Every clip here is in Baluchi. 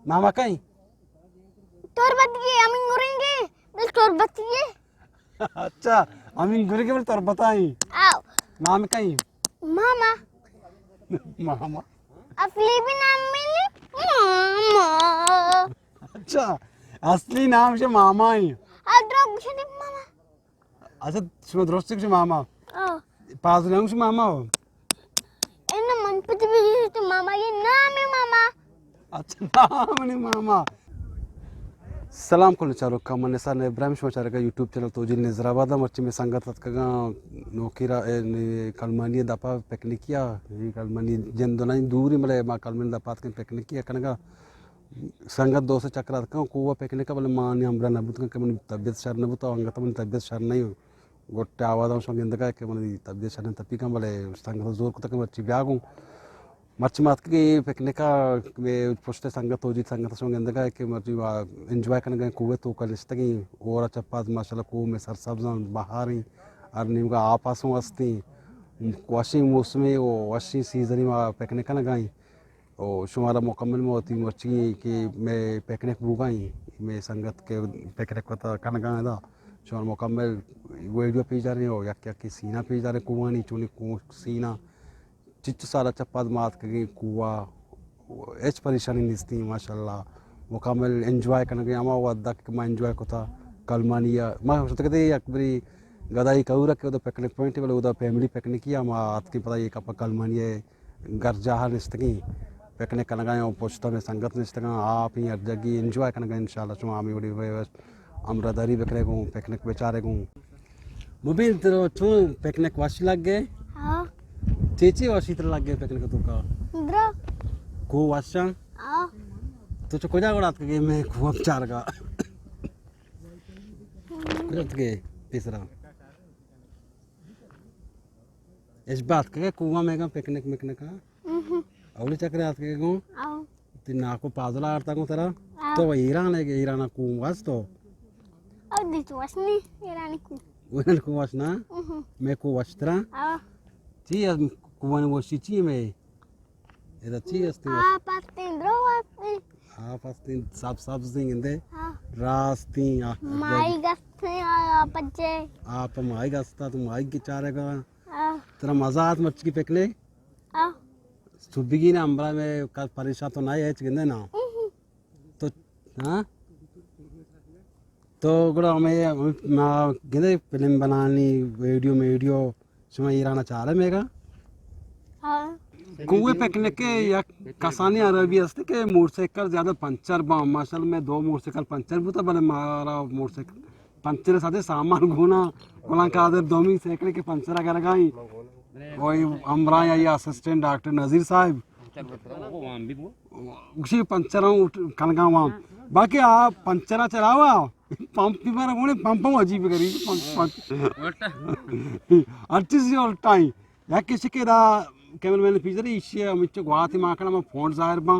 نام کئیں؟ تربتی ئے، امین گرنگے، بل تربتی ئے۔ اچھا، امین گرنگے بل تربتا ئے۔ آؤ۔ نام کئیں؟ ماما۔ ماما۔ اصلی بھی نام میں نہیں، ماما۔ اچھا، اصلی نام سے ماما ئے۔ آ، دروگ گشنے ماما۔ اچھا، شما درست گوشے ماما۔ آ۔ پازل ہم گوشے ماما ہو۔ اے نا من پتی بھی گوشے تو ماما، یہ نام ہے ماما۔ اچھا، نام نہیں ماما۔ سلام کل چاروکاں، من نثار ابراہیم، شما چارگا یوٹیوب چینل توجیل نظر آباد۔ مرچی میں سنگت اتکگاں نوکی را، اے، نے، کلمانی دپا پکنکیا، اے کلمانی جند نہ دوری ملے ما کلمانی دپا اتکیں پکنکیا کنگا۔ سنگت دوست چکر اتکاں کوہ پکنک، بلے ما آنی ہمراہ نہ بوتگاں کہ منی طبیعت شر نہ بوتا، انگت منی طبیعت شر نہیں۔ گٹ آواز ہم شما گندگا کہ منی طبیعت شر نہیں تپی کن، بلے سنگت زور کتا کہ مرچی بیا گوں۔ مرچی ما اتکگیں اے پکنک ء، مئے پشت سنگت، توجیل سنگت شما گندگا کہ مرچی ما انجوائے کنگا کوہ توکا نشتگیں، اور چپاز ماشاءاللہ کوہ میں سرسبزاں بہاریں، ہر نیمگا آپ آسوں ہستیں، وشیں موسمے و وشیں سیزنی ما پکنک کنگا ایں۔ او شمارا مکمل ما وتی مرچی کہ مئے پکنک بوگا ایں، مئے سنگت کہ پکنک وتا کنگا ایں دا، شمارا مکمل ویڈیو پیش داریں او یک یک سینا پیش داریں، کوہانی چونی کو سینا، چچ سالا چہ پد ما اتکگیں کوہ، ہچ پریشانی نیستی ماشاءاللہ، مکمل انجوائے کنگیں ہما وھدا کہ ما انجوائے کتا کلمانی ء، ما شتگ ات یک بری گدائی کہور ء کہ اودا پکنک پوائنٹ بلے اودا فیملی پکنکی ء ما اتکیں پدا یہ کپا کلمانی ء گرجاہ ء نشتگیں، پکنک کنگا ایں، پشت ہمے سنگت نشتگاں، آپ ایں، ہر جاگی انجوائے کنگا ایں۔ انشاءاللہ شما ہمے وڑی بے بس ہمراہداری بکنے گوں، پکنک بچارے گوں۔ مبین، ترا چون پکنک وش لگے؟ ہاں۔ چی چی وشی ترا لگے پکنک توکا؟ درو۔ کو وشاں؟ ہاں۔ تو چہ کجا گڑا اتکگے میں کو چارگا؟ کجا اتکگے پیسرا؟ اش بات کہ کوہ میگا پکنک مکنک ہاں؟ اولی چکر آتکگے گوں؟ آؤ۔ تی ناکو پازل آرتا گوں ترا؟ آؤ۔ تو ایران ہے کہ ایران کو وس تو؟ او دی تو وس نہیں، ایران کو۔ ایران کو وس نا؟ میں کو وس ترا؟ آؤ۔ چی از کوانی وشی چی میں؟ ادا چی استی وش؟ آپ استی، درو استی۔ آپ استی، سب سبزیں گندے۔ ہاں۔ راستی، آ، مائی گستے، آ، پچے۔ آپ مائی گستا، تو مائی کی چارے گا۔ ہاں۔ ترا مزہ آت مرچی پکنک؟ ہاں۔ سبیگی نا ہمراہ میں کا پریشان تو نہ ہے، ہچ گندے نا۔ تو، ہاں؟ تو گڑا ہمیں، ہمیں، ما گندے فلم بنانی، ویڈیو میڈیو، شما ایران چارے میگا؟ ہاں۔ کوہ پکنک یک کسانی عربی است کہ موٹرسائیکل زیادہ پنچر باں، ماشاءاللہ میں دو موٹرسائیکل پنچر بوتا، بلے مارا موٹرسائیکل پنچر ساتھ سامان گونا، غلام قادر دومی سائیکل کے پنچر اگر گائی، کوئی ہمراہ یا اسسٹنٹ ڈاکٹر نذیر صاحب۔ گوشی پنچر ہوں کنگا وہاں۔ باقی آ پنچر چلاوا، پمپ بھی مارا گونے، پمپ ہوں عجیب غریب، پمپ، پمپ۔ ہر چیز یہ الٹا ہی۔ یک کسی کہ دا کیمرہ مین پیچھے ایشی ہمچو گواتی ما کنا ما فون ظاہر باں۔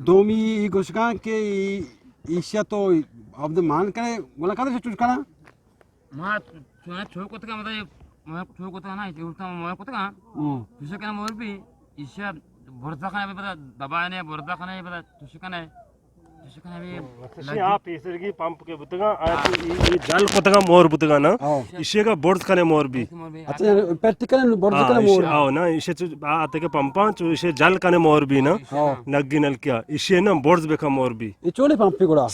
دومی ای گوشگاں کہ ای، ایشی تو عبد مان کرے، گولا کدے چوش کنا؟ ما چونا چو کتگا، مطلب، ما چو کتگا نا، چو کتگا، ما کتگا۔ ہوں۔ چوش کنا مور بھی، ایشی برزا کنا بھی پتا، دبا نے برزا کنا بھی پتا، چوش کنا۔ چوش کنا بھی اچھا، لگی۔ آ پیسرگی پمپ کے بتگا، آ ہاں۔ ای، ای جل کتگا مور بتگا نا، ہاں۔ ایشی کا برز کنے مور بھی۔ مور بھی۔ اچھا، یعنی پریکٹیکل برز ہاں، کنے ایشی، مور۔ ہاں، نا، ایشی چو، آ، آتے کے پمپاں، چو ایشی جل کنے مور بھی نا۔ ہاں۔ نگی نلکیا، ایشی نا برز بکا مور بھی۔ یہ چونے پمپی گڑا؟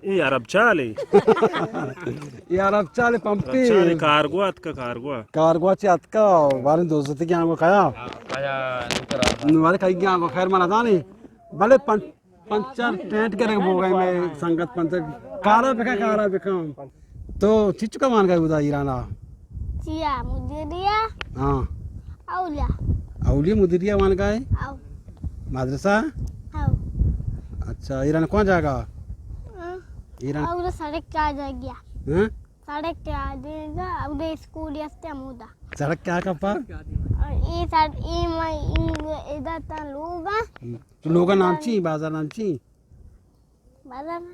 اے عرب چالے۔ اے عرب چالے پمپی۔ عرب چالے کارگو اتکا کارگو۔ کارگو چی اتکا، باریں دوزتی کی آنگو کایا۔ کایا نکرا۔ نوارے کئی کی آنگو خیر منا دانی۔ بلے پن-، پنچر ٹینٹ کرے بو گئے میں سنگت پنچر۔ کارا بکا، کارا بکا۔ تو چچو کا مان گئے بودا ایرانا؟ چیا مدیریا؟ ہاں۔ اولیاء۔ اولیاء مدیریا مان گئے؟ او۔ مدرسہ؟ او۔ اچھا، ایران کون جاگا؟ ہاں۔ ایران۔ او سڑک کیا جا گیا؟ ہاں؟ سڑک کیا جا گیا؟ او اسکول یستے مودا۔ سڑک کیا کپا؟ اے سڑ-، اے ما-، اے ادا تا لوگا۔ تو لوگا نام چی؟ بازار نام چی؟ بازار نام؟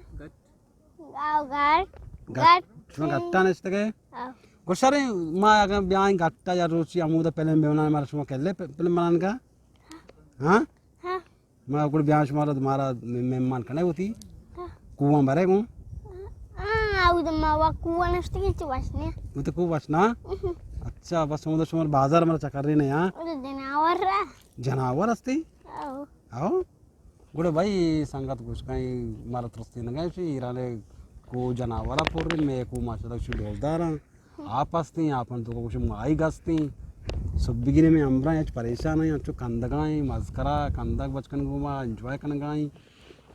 گاؤ گھر۔ گٹ۔ گٹ۔ شما گٹا نشتگے؟ ہاں۔ گوشارے ما اگر بیایں گٹا یا روچی ہمودا فلم بنائیں، مارا شما کلے پ-، فلم بنان کا؟ ہاں؟ ہاں۔ ما گڑ بیاں شمارا، مارا مہمان کنے ہوتی۔ ہاں۔ کوہاں برے گوں؟ ہاں، او تو ما وا کوہ نشتگیں چو وش نے۔ او تو کوہ وش نا؟ اچھا، بس ہمدا شمار بازار مارا چکر نے، ہاں؟ او تو جناور را۔ جناور ہستی؟ او۔ او؟ گڑا بھائی سنگت گوش کئیں مارا ترستی نگا، ایشی ایران کو جناورا پر، میں کو ماشاءاللہ شو ڈولداراں۔ آپ ہستیں، آپاں تو گوش مائی گستیں۔ سب بگینے میں امرا ہچ پریشان ہیں، انچو کندگا ہیں، مزکرا کندگ بچکن گوما انجوائے کنگا ہیں۔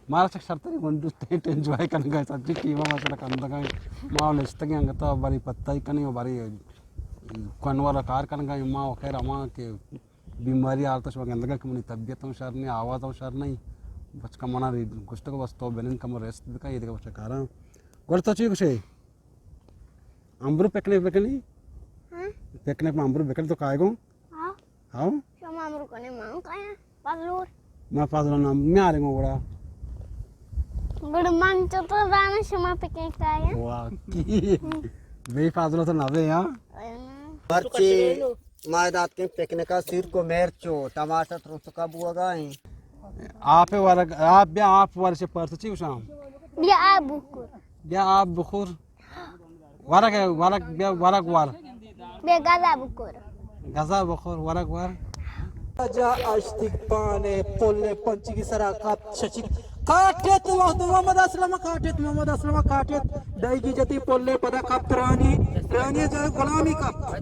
مارا چک شرطری گنڈو تیٹ انجوائے کنگا ہیں، سچی ٹیما ماشاءاللہ کندگا ہیں۔ ما لشتگیں انگتا باری پتائی کنی و باری کنوارا کار کنگا ہیں۔ ما و خیر ہما کہ بیماری حالت شما گندگا کہ منی طبیعت ہم شر نہیں، آواز ہم شر نہیں۔ بچکا منا ری-، گوشتگو بس تو بنن کم ریسٹ بکا، یہ دیگه بچکا کاراں۔ گڑ تو چی گوشے؟ امبرو پکنک بکنی؟ ہاں؟ پکنک ما امبرو بکن تو کائے گو؟ ہاں۔ ہاں؟ شما امبرو کنے ما کایا؟ پازلور۔ ما پازلور نام میارے گو گڑا۔ گڑ من چو تو دانا شما پکنک کایا؟ واہ، کی؟ بے پازلور تو نہ بے، ہاں؟ مرچی ما دات کے پکنکا سیر کو مرچو، ٹماٹر ترسکا بوگا ہیں۔ آپ ورگ، آپ بیا آپ ورگ سے پرس چی گوشاں؟ بیا آپ بخور۔ بیا آپ بخور۔ ورگ، ورگ، بیا ورگ ور۔ بیا گزا بخور۔ گزا بخور، ورگ ور۔ جا اشتیگ پانے، پلے پنچگی سرا کپ ششی۔ کاٹت وقت محمد اسلم، کاٹت محمد اسلم، کاٹت۔ دائیگی جتی پلے پدا کپ رانی، رانی جا غلامی کپ۔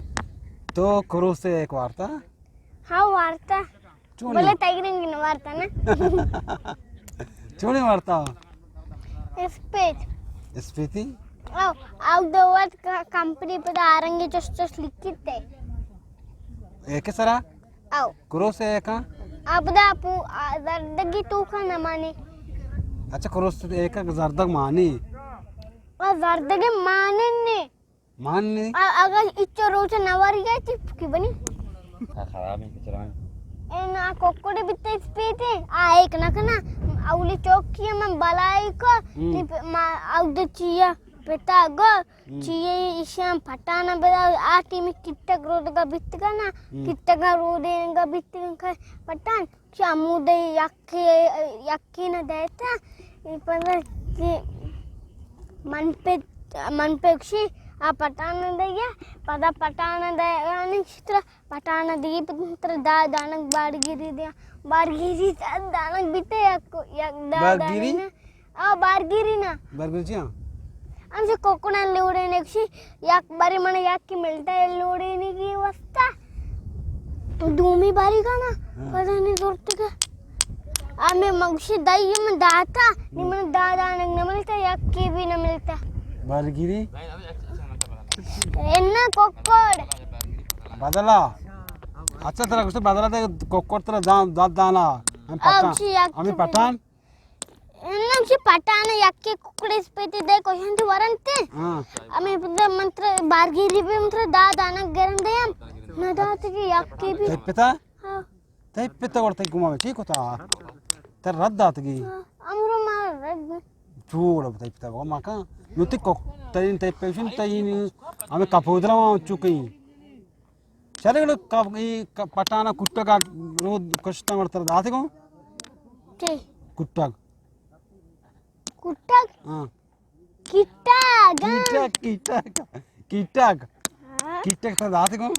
تو کروسے ایک وارتا؟ ہاں، وارتا۔ چونی؟ بلے تئی رنگ نہ وارتا نا۔ چونی وارتا؟ اسپیت۔ اسپیتی؟ او، او دو وقت کا-، کمپنی پدا آرنگی چش چش لکھتے۔ ایک سرا؟ او۔ کروس ایکا؟ ابدا پو-، آ، زردگی تو کا نہ مانے۔ اچھا، کروس ایکا زردگ مانی؟ آ، زردگ مانے نے۔ مان نے؟ آ، اگر اچو روچ نہ وری گئے تی کی بنی؟ آ، خراب ہیں، کچرا ہیں۔ اے نا، کوکڑے بیتے اسپیتے، آ، ایک نہ کنا، اولی چوکی من بلائی کو، ہم۔ نی پ-، ما، او دو چیا، پتا گو، ہم۔ چیئے ایشاں پٹانا بدا، آ ٹیمی کٹک رودگا بیتگا نا، ہم۔ کٹکا رودینگا بیتگا پٹان، چہ ہمودے یکے، یکے نہ دیتا، اے پدا کہ من پہ، من پہ گشی، آ پٹانا دیا، پدا پٹانا دیا، یعنی ترا پٹانا دی، پدا ترا دا دانگ بارگیری دیا، بارگیری دا دانگ بیتے یک، یک دا بارگیری؟ دانگ نا۔ آ، بارگیری نا۔ بارگیری چیا؟ ہم سے کوکڑا لوڑے نے کشی، یک باری من یک کی ملتا ہے لوڑے نے کی واسطہ۔ دومی باری کا نا، ہاں۔ پتہ نہیں زورتے کا۔ ہمیں مگشی دائی من داتا، نی من دا دانگ نہ ملتا، یک کی بھی نہ ملتا۔ بارگیری؟ انا کوکڑ۔ بدلا۔ اچھا، ترا کچھ بدلا دے، کوکڑ ترا دان، دان دانا۔ ہم آ، پٹان۔ اسی یک ہمیں کی پٹان۔ انم چی پٹان یکی ککڑے اسپیتی دے کوشن تو ورنتے۔ ہاں۔ امی پدا منتر بارگیری بھی منتر دا دانا گرن دے ہم۔ نہ دات کی یکی بھی۔ تئی پتا؟ ہاں۔ تئی پتا ورتے گما چی کتا؟ تر رد دات گی۔ ہاں، امرو ما رد۔ چوڑ تئی پتا ما کا۔ نو تی کو تئی، تئی پیشن تئی ہمیں کپودرا چکی۔ شرے گڑا ک-، ای ک-، پٹانا کٹگ ءَ رود کشتاں، گڑا ترا داتے گوں؟ چی؟ کٹگ۔ کٹگ؟ ہاں۔ کٹگ، ہاں۔ کٹگ، کٹگ۔ کٹگ۔ ہاں۔ کٹگ ترا داتے گوں؟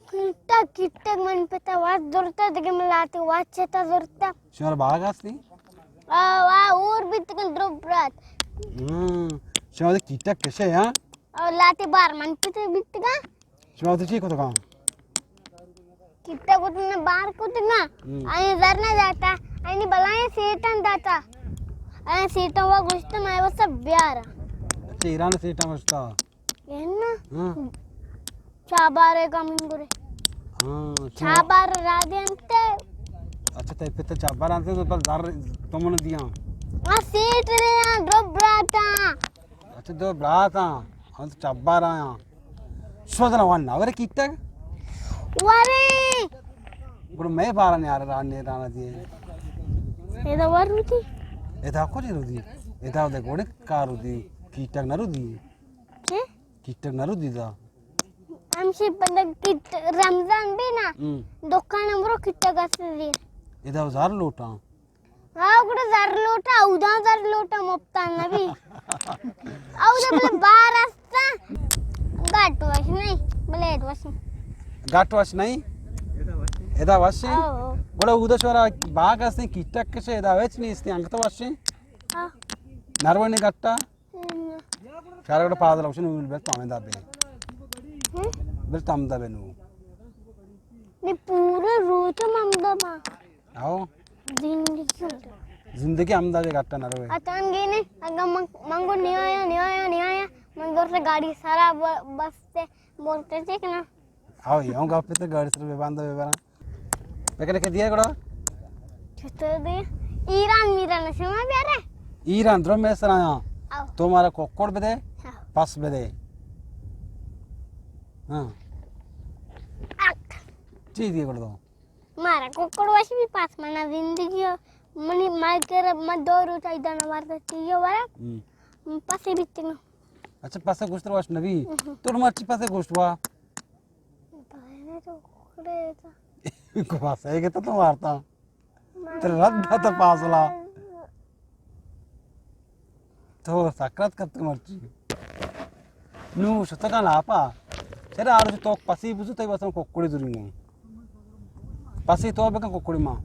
کٹگ، کٹگ من پتا واچ زرتا، دگہ من لاتے واچ چتا زرتا۔ شمار باغ ہستی؟ آ، وا اور بیتگن درو برات۔ ہاں۔ شمار کٹگ کشے، ہاں؟ اور لاتے بار من پتا بیتگا۔ شما وتی چی کتگاں؟ کتگ وتی نہ بار کتگاں۔ ہم۔ آئی زر نہ داتا، آئی بلائیں سیٹاں داتا۔ آئی سیٹاں وا گوشت مئے واسطہ بیار۔ اچھا، ایران سیٹاں گوشتا؟ اے نا۔ ہاں۔ چابارے کا منگرے۔ ہاں، اچھا۔ چابار را دینتے۔ اچھا، تئی پتا چابار آنتے تو پر زر تو من دیاں۔ آ سیٹ رے آں، درو براتا۔ اچھا، دو برات آں، ہم تو چبار آیاں۔ شودنا وان نہ ورے کیٹگ؟ ورے۔ گڑا مئے بارا نیارے راہ نے رانا دیے۔ ادا ور روتی؟ ادا کجی روتی؟ ادا دے گوڑے کار روتی، کیٹگ نہ روتی۔ ہیں؟ کیٹگ نہ روتی دا۔ ہم سے پندہ کیٹ-، رمضان بھی نا، ہم۔ دکان برو کیٹگ است دیر۔ ادا زر لوٹاں۔ ہاں، گڑا زر لوٹا، اودا زر لوٹا، مپتا نبی۔ اودا بلے بار استا، گٹ وش نہیں، بلے وش۔ گٹ وش نہیں؟ ادا وش؟ آو۔ گڑا اودا شورا باغ ہستیں، کیٹک کشے، ادا وچ نہیں استے، انگت وش؟ ہاں۔ نروانی گٹا؟ ہم۔ شارا گڑا پادل وش نو، بل تام دا بے۔ ہم؟ بل تام دا بے نو۔ نی پورا روچ مم دا ما۔ آؤ۔ زندگی ہم۔ زندگی ہم دا جگہ ٹا نہ روے۔ اتان گینے، اگا من، من گو نیایا، نیایا، نیایا، من دور سے گاڑی سارا ب-، بس سے بولتے تھے کہ نا۔ آؤ، یہ ہوں گا پہ تو گاڑی سر بے باندھا بے بارا۔ لیکن کہ دیا گڑا؟ چھتو دے۔ ایران میران شما بیارے؟ ایران درو میں سر آیا۔ آؤ۔ تو مارا کوکڑ بدے، ہاں۔ پس بدے۔ ہاں۔ اک۔ چی دیا گڑا تو؟ مارا ککڑ وش بی، پس منا زندگی ء۔ منی مائکر من دو روچ ایدا نہ وارتا چیئے ورا۔ ہم۔ پسے بیتگاں۔ اچھا، پسے گوشتر وش نبی؟ ہم۔ تو مرچی پسے گوشت وا؟ پتہ نہیں تو ککڑے تھا۔ پسے کہ تو وارتا۔ ترا رد داتا پاسلا۔ تو سکرت کت مرچی۔ نو شتگاں لاپا۔ چرا آروچ تو پسی بزو تئی واسطہ ککڑی زوری نہیں۔ پسی تو بکن ککڑی ماں۔